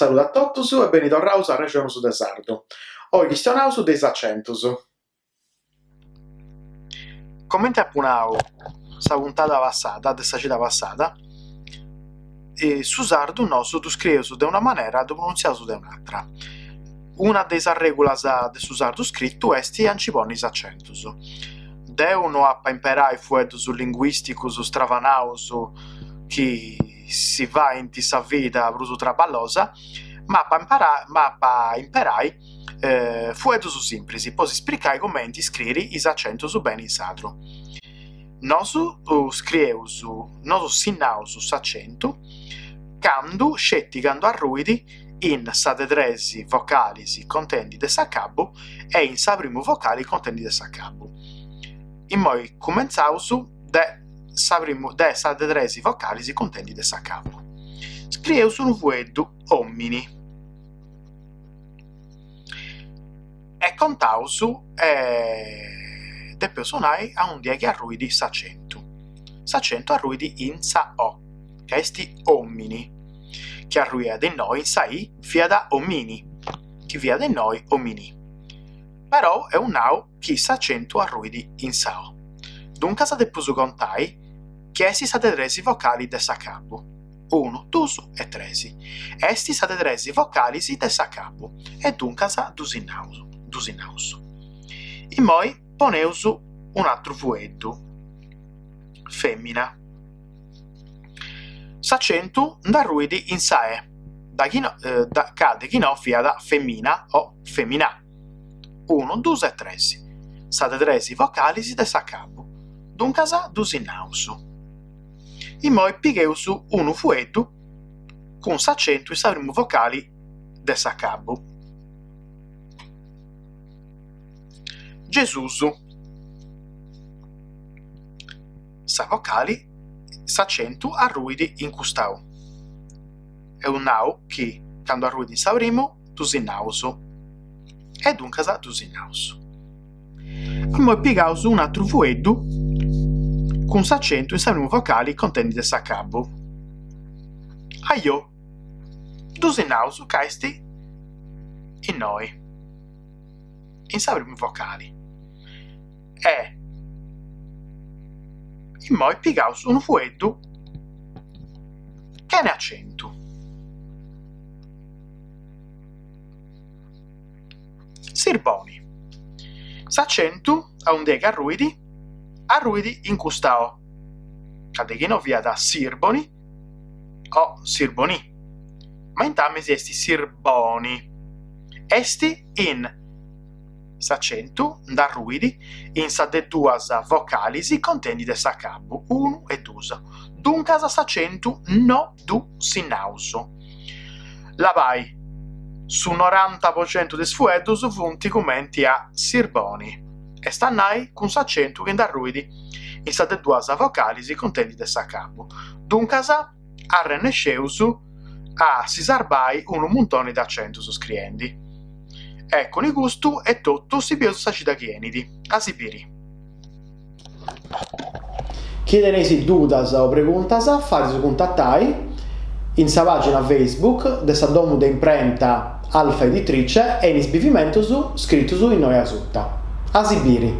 Saludu a totus e beni torraus a Arrexonus de Sardu. Oi chistionaus de is acentus. Comenti apu nau sa puntada passada, de sa cida passada, su sardu nosu ddu scrieus de una manera e ddu pronuntziaus de un'atra. Una de is arregulas de su sardu scritu est a nci ponni is acentus. Deu no apu a imperai fueddus linguisticus stravanaus chi si faint sa vida prus traballosa, ma apu a imparai ma apu a imperai fueddus simpris po si spricai cumenti scriri is acentus beni in sardu. Nosu scrieus, nosu sinnaus s'acentu candu, sceti candu arruit in sa de tres vocalis contendi de s'acabu e in sa primu vocali contendi de s'acabu. Immoi cumentzaus de sa primu de sa de tres vocalis contendi de s'acabu. Scrieus unu fueddu omini e contaus e depeus nai aundi est chi arruit s'acentu. S'acentu arruit in sa o, ca est omini, chi arruiat innoi in sa i fiat omini, chi fiat innoi omini. Però eus nau chi s'acentu arruit in sa o. Duncas depeus contai chi est sa de tres vocalis de s'acabu, unu, dus e tres. Est sa de tres vocalis de s'acabu e duncas ddu sinnaus, ddu sinnaus. Immoi poneus un'atru fueddu, femina. S'acentu nd'arruit in sa e, da chi no ca de chi no fiat femina o feminà. Unu, dus e tres. Sa de tres vocalis de s'acabu. Duncas ddu sinnaus. Immoi pigheus unu fueddu cun s'acentu in sa primu vocali de s'acabu. Gesùs. Sa vocali, s'acentu arruit in custa u. Eus nau chi candu arruit in sa primu ddu sinnaus e duncas ddu sinnaus. Immoi pigaus un'atru fueddu cun s'acentu in sa primu vocali contendi de s'acabu. Ajò, ddu sinnaus ca est innoi, in sa primu vocali. E immoi pigaus unu fueddu chene acentu. Sirboni. S'acentu aundi est chi arruit, arruit in custa o, ca de chi no fiat sirboni o sirbonì, ma intamis est sirboni, est in s'acentu nd'arruit in sa de duas vocalis contendi de s'acabu, unu e dus, duncas s'acentu no ddu sinnaus. Labai, su noranta po centu de is fueddus funt cumenti a sirboni, est a nai cun s'acentu chi nd'arruit in sa de duas vocalis contendi de s'acabu, duncas arrennesceus a si sarbai unu muntoni de acentus scriendi. E cun custu est totu, si bieus sa cida chi 'enit. A si biri. Chi teneis dudas o preguntas fadeisi cuntatai in sa pàgina Facebook de sa domu de imprenta Alfa Editrice e in is bivimentus scritus innoi asuta. A si biri!